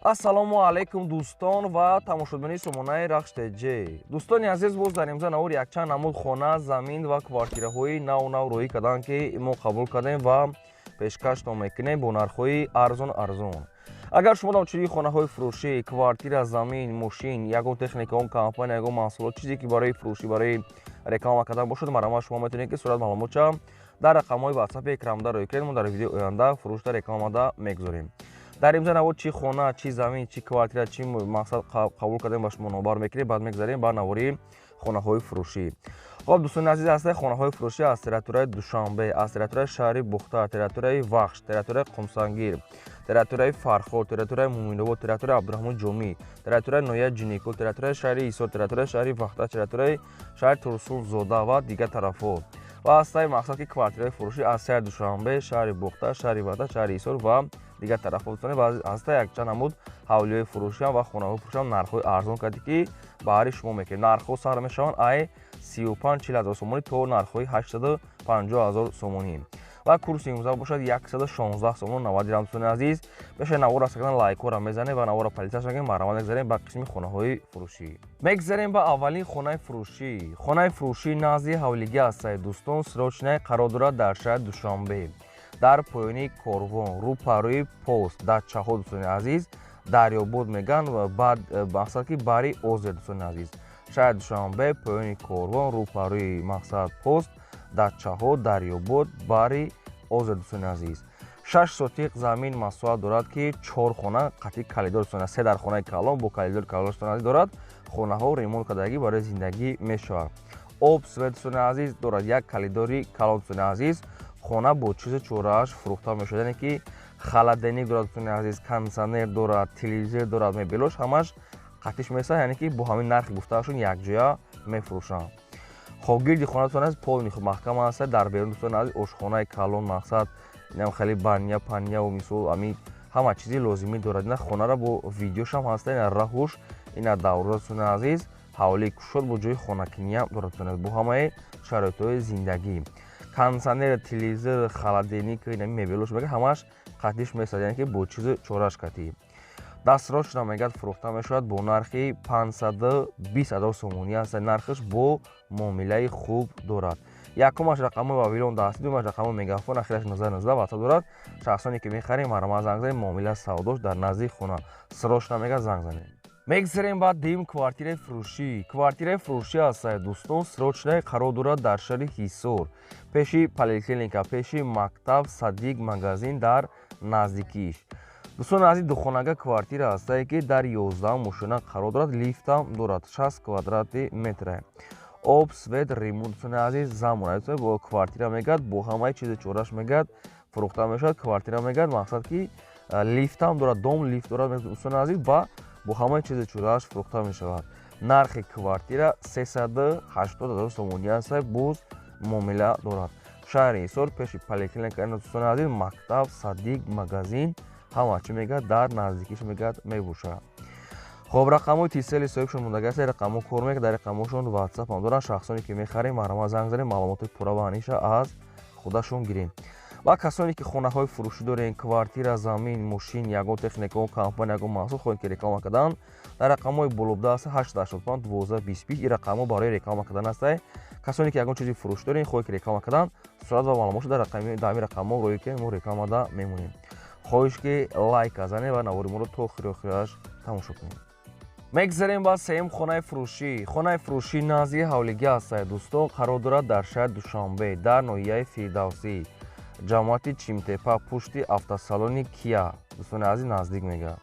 Ассалому алайкум, дӯстон ва тамошобинони сомонаи Рахш ТЖ. Дӯстони азиз, боз дар имза навор якчанд намуд хона, замин ва квартираҳои нав нав роҳӣ карданд, ки мо қабул кардем ва пешкаштон мекунем бо нархҳои арзон арзон. Агар шумо дамчунин хонаҳои фурӯшӣ, квартира, замин, мошин, ягон техника, он компания, ягон маҳсулот, чизе ки барои фурӯшӣ, барои реклама кардан бошад, марҳамат, шумо метавонед, ки сурат маълумотча дар рақамҳои ватсапи экранда роҳӣ кунед. Мо дар видеои оянда фурӯшда, рекламада мегузорем. Дар имза навор чӣ хона, чӣ замин, чӣ квартира, чӣ мақсад қабул кардем, ба шумо номбар мекунем. Баъд мегзарем ба навори хонаҳои фурӯшӣ. Хоб, дӯстони азиз, ҳастаи хонаҳои фурӯшӣ аз территорияи Душанбе, аз территорияи шаҳри Бухтар, территорияи Вахш, территорияи Қумсангир, территорияи Фархор, территорияи Муминобод, территорияи Абдурахмон Ҷомӣ, территорияи ноҳияи Ҷиникӯл, территорияи шаҳри Ҳисор, территорияи шаҳри Ваҳдат, территорияи шаҳри Турсунзода ва дигар тарафҳо. Ва ҳастаи мақсад, ки квартираи фурӯшӣ аз шаҳри Душанбе, шаҳри Бухтар, шаҳри Ваҳдат, шаҳри Ҳисор ва дигар тарафҳо, дӯстони. Ва ҳаста якчанд намуд ҳавлиҳои фурӯшиам ва хонаҳои фурӯшиам нархҳои арзон карди, ки баҳри шумо мекунем. Нархҳо сар мешаванд ай 35-40 ҳазор сомонӣ то нархҳои 850 ҳазор сомонӣ. Ва курси имрӯза бошад 116 сомон 90 дирам. Дӯстони азиз, пеши навор аст кардан лайкҳоро мезанем ва наворро поделиться мекунем. Марҳамат, мегзарем ба қисми хонаҳои фурӯшӣ. Мегзарем ба аввалин хонаи фурӯшӣ. Хонаи фурӯшӣ назди ҳавлигӣ ҳастае, дӯстон, срочная қарор дорад дар шаҳри Душанбе, дар поёни корвон, рӯпарӯи пост, дачаҳо. Дӯстони азиз, Дарёбод меган, баъд мақсад ки бари озер. Дӯстони азиз, шаҳри Душанбе, поёни корвон, рӯпарӯи мақсад пост, дачаҳо, Дарёбод, бари озер. Дӯстони азиз, 6 сотиқ замин масоҳат дорад, ки чор хона қатъи калидор, дӯстони, се дар хонаи калон бо калидори калон, дӯстони азиз, дорад. Хонаҳо ремонт кардагӣ, барои зиндагӣ мешавад. Об, свет, дӯстони азиз, дорад, як калидори калон. Дӯстони азиз, хона бо чизи чорааш фурӯхта мешавад, яъне ки холодильник дорад, дӯстони азиз, кондитсионер дорад, телевизор дорад, мебелош ҳамаш қатиш месад, яъне ки бо ҳамин нархи гуфтаашон якҷоя мефурӯшанд. Хоб, гирди хона, дӯстони азиз, полный маҳкам аст. Дар берун, дӯстони азиз, ошхонаи калон, мақсад инам хеле баня паняву мисол ами ҳама чизи лозимӣ дорад. Ина хонаро бо видеошам ҳаста, ина раҳуш, ина давра. Дӯстони азиз, ҳавлии кушод бо ҷои хонакиниам дорад, дӯстони азиз, бо ҳамаи шароитҳои зиндагӣ: кондитсионер, телевизор, холодильник, ина мебелош мега ҳамаш қатиш месад, яъне ки бо чизи чораш қатӣ. Дастрошна мегӯяд, фурӯхта мешавад бо нархи 520 ҳазор сомонӣ аст. Нархаш бо муомилаи хуб дорад. Якумаш рақамҳои Вавилон дастӣ, дуюмаш рақамҳои Мегафон, ахираш 1919 ватсап дорад. Шахсоне ки мехарем, марҳамат, занг занед. Муомила савдош дар назди хона, срочно мега занг занед. Мегзарем ба дуюм квартираи фурӯшӣ. Квартираи фурӯшӣ ҳастае, дӯстон, срочная қарор дорад дар шаҳри Ҳисор, пеши поликлиника, пеши мактаб, садик, магазин дар наздикиш. Дӯстони азиз, духонага квартира ҳастае, ки дар 11-ум ошёна қарор дорад, лифтам дорад, 60 квадрати метре, об, свет, ремонт. Дӯстони азиз, замона бо квартира мегӯяд, бо ҳамаи чизи чораш мегӯяд, фурӯхта мешавад. Квартира мегӯяд, мақсад ки лифтам дорад, дом лифт дорад, дӯстони азиз, ва бо ҳамаи чизи чорааш фурӯхта мешавад. Нархи квартира 380 ҳазор сомонӣ аст, боз муомила дорад. Шаҳри Ҳисор, пеши поликлиника, дӯстони азиз, мактаб, садик, магазин, ҳама чӣ мегӯяд дар наздикиш мегӯяд мебошад. Хоб, рақамҳои Тисели соҳибшон мондагӣ аст, рақамҳо кор мекунад, дар рақамҳошон ватсап ҳам доранд. Шахсоне ки мехарем, марҳамат, занг занем, маълумоти пурра ва аниша аз худашон гирем. Ва касоне ки хонаҳои фурӯшӣ дорем, квартира, замин, мошин, ягон техника, компания, ягон маҳсул хоҳем ки реклама кардан, дар рақамҳои болобда аст: 885 12 20. Ин рақамҳо барои реклама кардан аст. Касоне ки ягон чизи фурӯшӣ дорем, хоҳем ки реклама кардан, сурат ва маълумотшо дар ҳамин рақамҳо роҳӣ ки мо рекламада мемонем. Хоҳиш ки лайка занед ва навори моро то охири охираш тамошо кунед. Мегзарем ба сеюм хонаи фурӯшӣ. Хонаи фурӯшӣ назди ҳавлигӣ ҳастае, дӯстон, қарор дорад дар шаҳри Душанбе, дар ноҳияи Фирдавсӣ, ҷамоати Чимтепа, пушти автосалони Кия. Дӯстони азиз, наздик мегӯяд.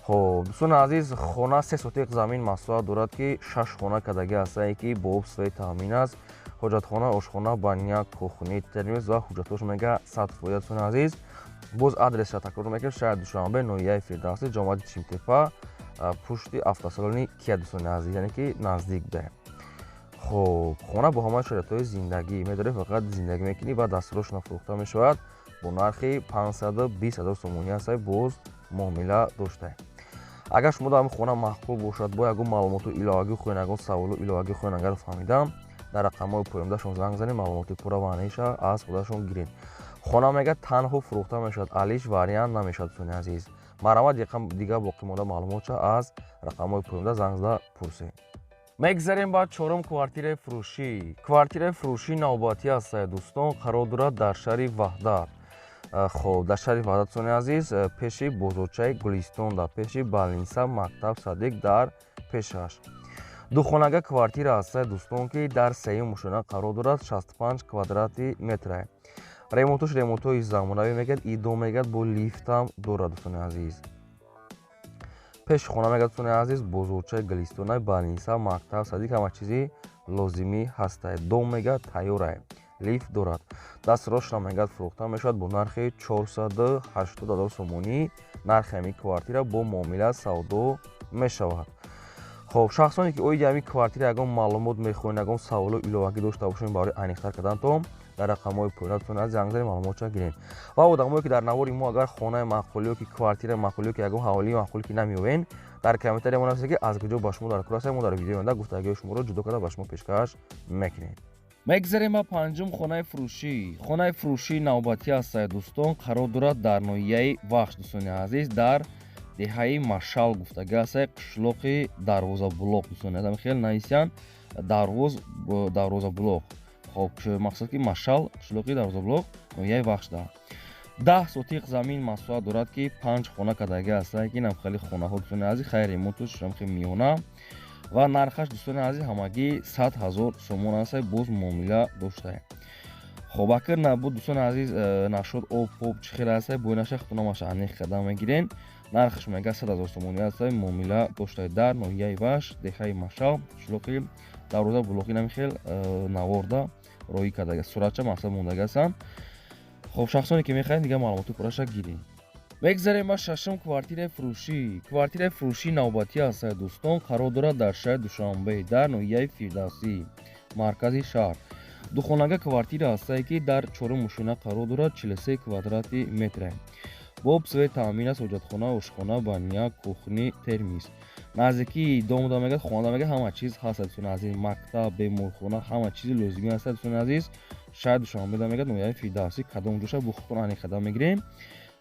Хоб, дӯстони азиз, хона 3 сотиқ замин масоҳат дорад, ки шаш хона кардагӣ ҳастае, ки бо об, свет таъмин аст, ҳоҷатхона, ошхона, баня, кухни, термоз ва ҳуҷҷатҳош мега 100%. Дӯстони азиз, боз адресша такрор мекунем: шаҳри Душанбе, ноҳияи Фирдавсӣ, ҷамоати Чимтепа, пушти автосалони Кия. Дӯстони азиз, яъне ки наздик бе. Хоб, хона бо ҳамаи шароитҳои зиндагӣ медорӣ, фақат зиндагӣ мекунӣ ва дастрошна фурӯхта мешавад бо нархи 520 ҳазор сомонӣ аст, боз муомила доштае. Агар шумо дар хона маъқул бошад, бо ягон маълумоту иловагӣ хоҳед, ягон саволу иловагӣ хоҳед, агар фаҳмидам, дар рақамҳои поёндашон занг занед, маълумоти пурра ва аниша аз худашон гиред. Хона мегӯяд танҳо фурӯхта мешавад, алиш вариант намешавад. Дӯстони азиз, Марҳамат, дига боқимонда маълумотша аз рақамҳои поёнда занг зада пурсед. Мегзарем ба чорум квартираи фурӯшӣ. Квартираи фурӯшӣ навбатӣ аст, дӯстон, қарор дорад дар шаҳри Ваҳдат. Хоб, дар шаҳри Ваҳдат, дӯстони азиз, пеши бозорчаи Гулистон, дар пеши больница, мактаб, садик дар пешаш. Духонага квартира аст, дӯстон, ки дар сеюм ошёна қарор дорад, 65 квадрати метра. Ремонтош ремонтҳои замонавӣ мегӯяд, идом мегӯяд, бо лифтам дорад, дӯстони азиз. Пеши хона мегӯяд, дӯстони азиз, бозорчаи Гулистона, больница, мактаб, садик, ҳама чизи лозимӣ ҳастае. Дом мегӯяд, тайёрае, лифт дорад. Дастрошна мегӯяд, фурӯхта мешавад бо нархи 480 000 сомонӣ. Нархи ҳамин квартира бо муомила савдо мешавад. Хоб, шахсоне ки оиди ҳамин квартира ягон маълумот мехоҳед, ягон саволу иловагӣ дошта бошед, барои аниқтар карданатон дар рақамҳои поёнатон аз занг зани маълумотша гиред. Ва одамое ки дар навори мо агар хонаи маъқулӣ ё ки квартираи маъқулӣ ё ки ягон ҳавлии маъқулӣ ки намеёбед, дар комментария мо нависед, ки аз куҷо ба шумо дар кор аст. Мо дар видеои оянда гуфтагиҳои шуморо ҷудо карда ба шумо пешкаш мекунем. Мегзарем ба панҷум хонаи фурӯшӣ. Хонаи фурӯшии навбатӣ аст, дӯстон, қарор дорад дар ноҳияи Вахш, дӯстони азиз, дар деҳаи Машал гуфтагӣ аст, қишлоқи Дарвозабулоқ. Дӯстони азиз, хел нависян, Дарвозабулоқ. Хоб, мақсад ки Машал, қишлоқи Дарвозабулоқ, ноҳияи Вахшда. 10 сотиқ замин масоҳат дорад, ки панҷ хона кардагӣ ҳастанд, ки инам хеле хонаҳо, дӯстони азиз, хайр, ремонтуш хеле миёна ва нархаш, дӯстони азиз, ҳамагӣ 100 000 сомон аст, боз муомила доштае. Хоб, акр набуд, дӯстони азиз, нашуд об поб чӣ хел аст, боинаша худономаша аниқ карда мегирен. Нархаш мега 100 000 сомонӣ аст, муомила доштае. Дар ноҳияи Вахш, деҳаи Машал, қишлоқи Дарвоза Булоқи нами хел наворда роҳӣ кардага, суратча мақсад мондага ҳастанд. Хоб, шахсоне ки мехоҳед, дига маълумоти пурраша гиред. Мегзарем ба шашум квартираи фурӯшӣ. Квартираи фурӯшии навбатӣ аст, дӯстон, қарор дорад дар шаҳри Душанбе, дар ноҳияи Фирдавсӣ, маркази шаҳр. Духонага квартира ҳастае, ки дар чорум ошёна қарор дорад, 43 квадрати метре. Бо об, свет таъмин аст, ҳоҷатхона, ошхона, баня, кухня, термис. Наздикии домда мегӯяд, хонада мегӯяд, ҳама чиз ҳаст, дӯстони азиз: мактаб, беморхона, ҳама чизи лозимӣ ҳаст, дӯстони азиз. Шаҳри Душанбеда мегӯяд, ноҳияи Фирдавсӣ, кадом ҷоша бо худтон аниқ карда мегирем.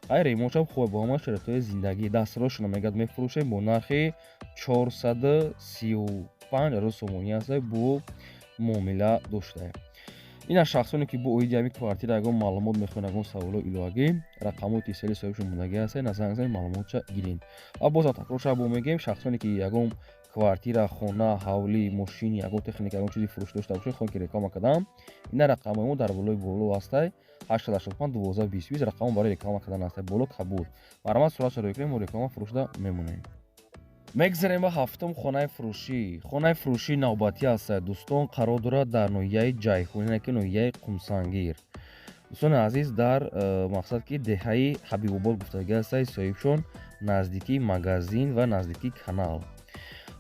Хайр, ремонтшам хуб, бо ҳама шароитҳои зиндагӣ. Дастрошона мегӯяд, мефурӯшем бо нархи 435 000 сомонӣ аст, бо муомила доштаем. Ин аз шахсоне ки бо оиди ҳамин квартира ягон маълумот мехоҳанд, ягон саволо иловагӣ, рақамҳои тисели соҳибшон мондагӣ ҳастанд, аз занг занед, маълумотша гиред. Ва бозам такрор шава бо мегӯем: шахсоне ки ягон квартира, хона, ҳавлӣ, мошини, ягон техника, ягон чизи фурӯш дошта бошед, хоҳем ки реклама кардам, ина рақамҳои мо дар болои боло ҳастай: 885 12 20 20. Рақамҳо барои реклама кардан ҳастай, боло кабуд. Марҳамат, суратша рӯй кунем, мо реклама фурӯшда мемонем. Мегзарем ба ҳафтум хонаи фурӯшӣ. Хонаи фурӯшии навбатӣ аст, дӯстон, қарор дорад дар ноҳияи Ҷайҳун, яъне ки ноҳияи Қумсангир, дӯстони азиз, дар мақсад ки деҳаи Ҳабибобод гуфтагӣ ҳастаи соҳибшон, наздикии магазин ва наздикии канал.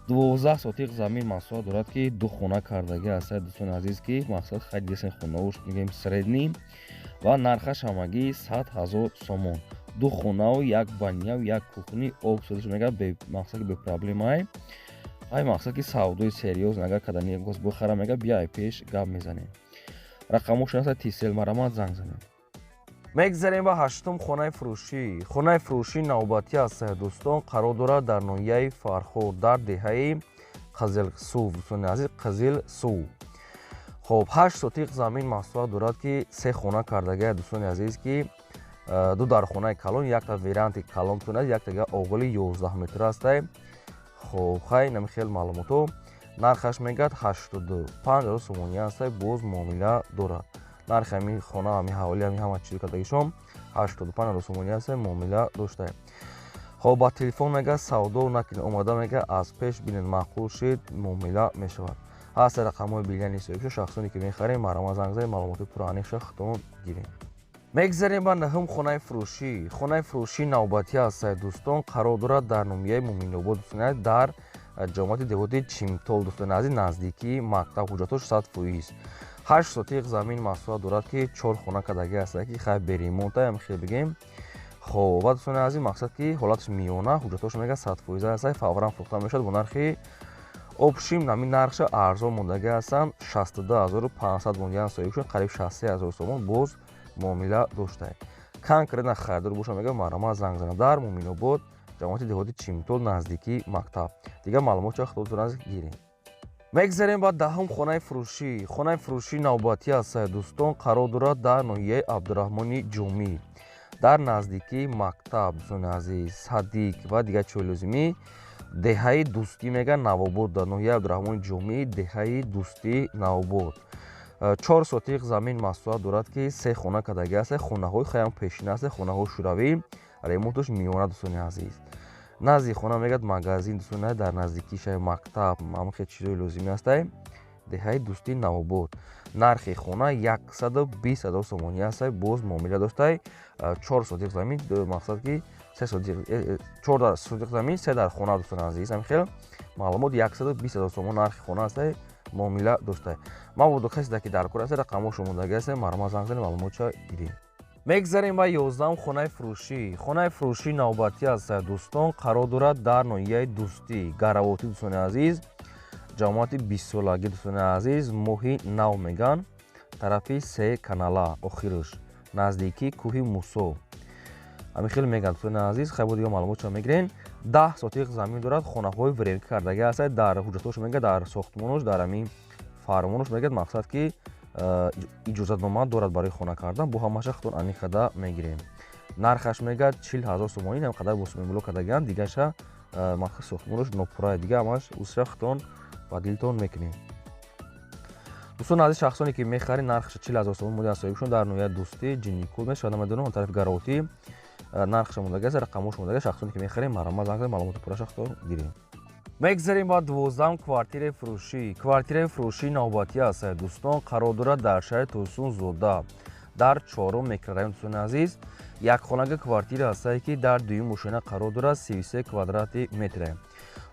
12 сотиқ замин масоҳат дорад, ки ду хона кардагӣ ҳастад, дӯстони азиз, ки мақсад хайр, дидесен, хонаош мегӯем средний ва нархаш ҳамагӣ 100 000 сомон. Ду хонаву як баняву як кухня, об содиш мегӯяд, мақсад ки бепроблемае. Ай мақсад ки савдои серьёз агар кадани гос бихара, мега, биай пеш гап мезанем. Рақамошон ҳаста Тисел, марҳамат, занг занем. Мегзарем ба ҳаштум хонаи фурӯшӣ. Хонаи фурӯшии навбатӣ аст, дӯстон, қарор дорад дар ноҳияи Фархор, дар деҳаи Қизилсув, дӯстони азиз, Қизилсув. Хоб, 8 сотиқ замин масоҳат дорад, ки се хона кардагия, дӯстони азиз, ки ду дархонаи калон, якта веранди калон тунад, яктага оғили 11 метр ҳастай. Хоб, хай, нами хел маълумотҳо. Нархаш мегӯяд 85 000 сомонӣ ҳастай, боз муомила дорад. Нархи ҳамин хона, ҳамин ҳавлӣ, ҳамин ҳама чиз кардагишон 85 000 сомонӣ ҳастай, муомила доштае. Хоб, ба телефон мега савдо накунед, омада мега аз пеш бинед, маъқул шид, муомила мешавад. Ҳаста рақамҳои билияни соҳибшо. Шахсоне ки мехарем, марҳамат, занг занед, маълумоти пурра аниқша худтон гирем. Мегзарем ба наҳум хонаи фурӯшӣ. Хонаи фурӯшии навбатӣ аст, дӯстон, қарор дорад дар ноҳияи Муминобод, дӯстони, дар ҷамоати деҳоти Чимтол, дӯстони азиз, наздикии мактаб. Ҳуҷҷатҳош 100%. 8 сотиқ замин масоҳат дорад, ки чор хона кардагӣ аст, ки хай беремонта ям хел бигем. Хоб, ва дӯстони азиз, мақсад ки ҳолаташ миёна, ҳуҷҷатҳош мега 100% аст, фавран фурӯхта мешавад бо нархи общим. Нами нархша арзон мондагӣ ҳастанд, 62 500 мондагиан соҳиб шуд, қариб 63 000 сомон, боз муомила доштае. Конкретно харидор боша, мега, марҳамат, занг зана. Дар Муминобод, ҷамоати деҳоти Чимтол, наздикии мактаб. Дигар маълумот ча худотон аз гирем. Мегзарем ба 10-ум хонаи фурӯшӣ. Хонаи фурӯшӣ навбатӣ аст, дӯстон, қарор дорад дар ноҳияи Абдураҳмони Ҷомӣ, дар наздикии мактаб, дӯстони азиз, садик ва дигар чиҳои лозимӣ. Деҳаи Дӯстӣ мега, Навобод, дар ноҳияи Абдураҳмони Ҷомӣ, деҳаи Дӯстӣ, Навобод. 4 сотиқ замин масоҳат дорад, ки се хона кардагӣ аст. Хонаҳои хаям пешина аст, хонаҳои шӯравӣ, ремонташ миёна, дӯстони азиз. Назди хона мегӯяд магазин, дӯстони, дар наздикии шаҳри мактаб, ҳамахел чизҳои лозимӣ ҳастай. Деҳаи Дӯстӣ, Навобод. Нархи хона 120 000 сомонӣ ҳастай, боз муомила доштай. 4 сотиқ замин, мақсад ки 4 сотиқ замин, се дар хона, дӯстони азиз. Ҳамин маълумот, 120 000 сомон нархи хона ҳастай, муомила доштай. Мабодо касе ки дар кор аста, рақамҳо шумодаги ҳастай, марҳамат, занг занед, маълумотша гиред. Мегзарем ба 11-ум хонаи фурӯшӣ. Хонаи фурӯшӣ навбатӣ аст, дӯстон, қарор дорад дар ноҳияи Дӯстӣ, Гаравотӣ, дӯстони азиз, ҷамоати бистсолагӣ, дӯстони азиз, Моҳи Нав меган, тарафи се канала, охирш наздикии кӯҳи Мусо, ҳамин хел меган, дӯстони азиз. Хайбо, дига маълумотшо мегирем. 10 сотиқ замин дорад, хонаҳои временки кардагӣ аст. Дар ҳуҷҷатҳошо мегӯяд, дар сохтмонош, дар ҳамин фармонош мегӯяд, мақсад ки иҷозатнома дорад барои хона кардан. Бо ҳамаша худтон аниқ карда мегирем. Нархаш мегӯяд 40 000 сомонӣ. Ҳам қадар босмебуло кардагианд, дигаша мақсад сохтмонош нопурра, дига ҳамаш усра худтон ба дилтон мекунем. Дӯстон азиз, шахсоне ки мехаред, нархаша 40 000 сомон моди аз соҳибшон. Дар ноҳияи Дӯстӣ, Ҷиникул мешавад, намедонам, тарафи Гаровотӣ нархаша мондагӣ аст, рақамҳош мондагӣ. Шахсоне ки мехарем, марҳамат, занг занед, маълумоти пурраша худтон гирем. Мегзарем ба 12-ум квартираи фурӯшӣ. Квартираи фурӯшӣ навбатӣ аст, дӯстон, қарор дорад дар шаҳри Турсунзода, дар чорум микрорайон, дӯстони азиз. Якхонага квартира ҳастае, ки дар дуюм ошёна қарор дорад, 33 квадрати метре.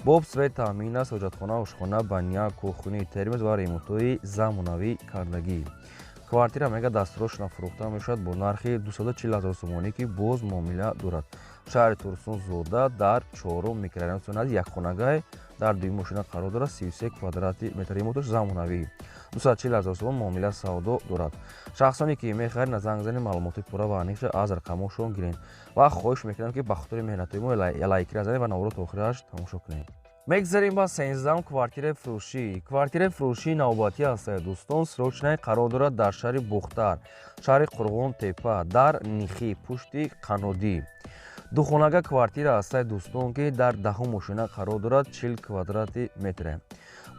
Бо об, свет таъмин аст, ҳоҷатхона, ошхона, баня, кухни, термос ва ремонтҳои замонавӣ кардагӣ. Квартира мега дастурошона фурӯхта мешавад бо нархи 240 000 сомонӣ, ки боз муомила дорад. Шаҳри Турсунзода, дар чорум микрорайон, дӯстони азиз, якхонагай дар дуюм ошёна қарор дорад, 33 квадрати метр, ремонташ замонавӣ, 240 000 сомон, муомила савдо дорад. Шахсоне ки мехаред, занг занед, маълумоти пурра ва аниқша аз рақамҳошон гиред. Ва хоҳиш мекунам, ки ба хотири меҳнатҳои мо лайкира занед ва наворо то охираш тамошо кунед. Мегзарем ба 13-ум квартираи фурӯшӣ. Квартираи фурӯшии навбатӣ аст, дӯстон, срочный, қарор дорад дар шаҳри Бухтар, шаҳри Қурғон Тепа, дар Нихӣ, пушти Қанодӣ. Духонага квартира ҳастад, дӯстон, ки дар 10-ум ошёна қарор дорад, 40 квадрати метре.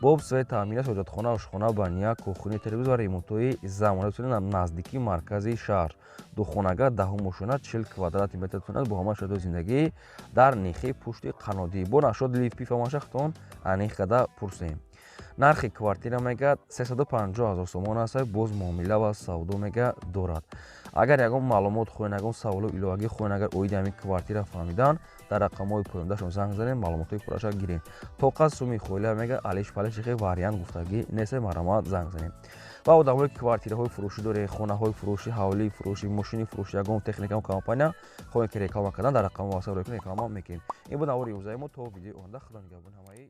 Бо об, свет таъмин аст, ҳоҷатхона, ошхона, баня, кухни, телевизор ва ремонтҳои замонавӣ, наздикии маркази шаҳр. Духонага, 10-ум ошёна, 40 квадрати метр тунад, бо ҳама шароити зиндагӣ, дар Нихӣ, пушти Қанодӣ. Бо нашод лифт пифамаша худтон аниқ карда пурсем. Нархи квартира мегӯяд 350 000 сомон аст, боз муомила ва савдо мега дорад. Агар ягон маълумот хоҳед, ягон саволу иловагӣ хоҳед, агар оиди ҳамин квартира фаҳмидан, дар рақамҳои поёндашон занг занед, маълумотҳои пурраша гиред. Тоқат суми хоила мега, алиш палиши хе вариант гуфтагӣ нест, марҳамат, занг занед. Ва одамое ки квартираҳои фурӯшӣ доред, хонаҳои фурӯшӣ, ҳавлии фурӯшӣ, мошини фурӯшӣ, ягон техника, компания хоҳед ки реклама кардан, дар рақамҳо васл реклама мекунем. Ин буд навори имрӯзаи мо. То видеои оянда, худо нигаҳбони ҳамаи.